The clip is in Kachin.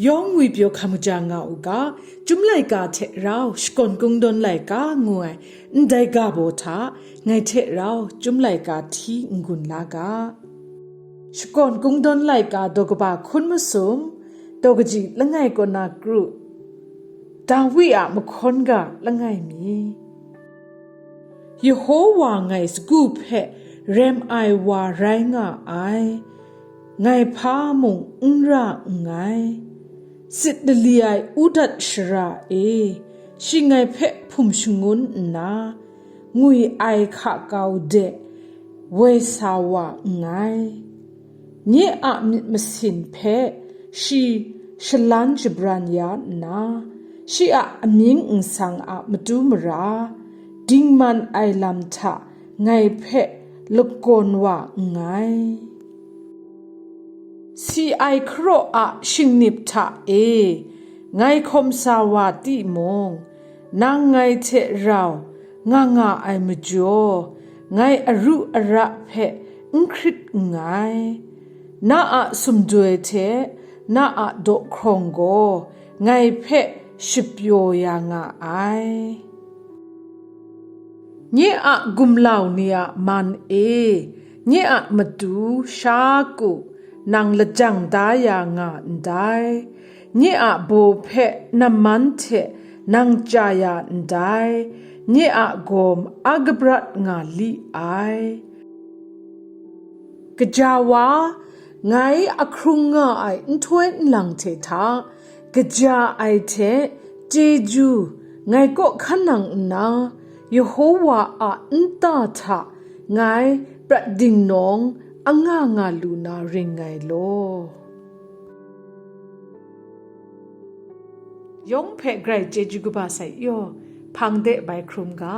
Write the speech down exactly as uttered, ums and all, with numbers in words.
Yawng ngwipyaw hkam kaja nga u ga, Chyum laika hte rau Shakawn Kungdawn laika ngu ai ndai ga baw hta ngai hte rau Chyum laika hti n-gun la ga. Shakawn Kungdawn laika daw kaba hkun masum, daw kaji langai kaw na kru, Dawi a mahkawn ga langai mi. Yehowa ngai sagu hpe rem ai wa rai nga ai, ngai hpa mung n ra nngai. Sit lali ai udat shara e, shi ngai hpe hpum shangun nna, ngwi ai hka kau de woi sa wa nngai. Nye a myit masin hpe shi shalan shabran ya nna, shi a amying nsang a matu mara, dingman ai lam hta ngai hpe lagawn wa nngai. Si ai hkaraw a shingnip hta e, ngai hkawm sa wa timung, nang ngai hte rau nga nga ai majaw, ngai aru ara hpe n hkrit nngai. Na a sumdoi hte na a daw hkrawng gaw ngai hpe shapyaw ya nga ai. Nye a gumlau ni a man e, nye a matu sha ku nang lajang da ya nga ndai. Nye a baw hpe namman hte nang chya ya ndai. Nye a gawm a kabrat nga li ai. Kaja wa, ngai a hkrung nga ai nhtoi nlang hte hta, kaja ai hte chyeju ngai kaw hkan nang nna, Yehowa a nta hta ngai prat dingnawng anga nga lu na ring ngai law. Yawng hpe grai chyeju kaba sai yaw, hpang de bai hkrum ga.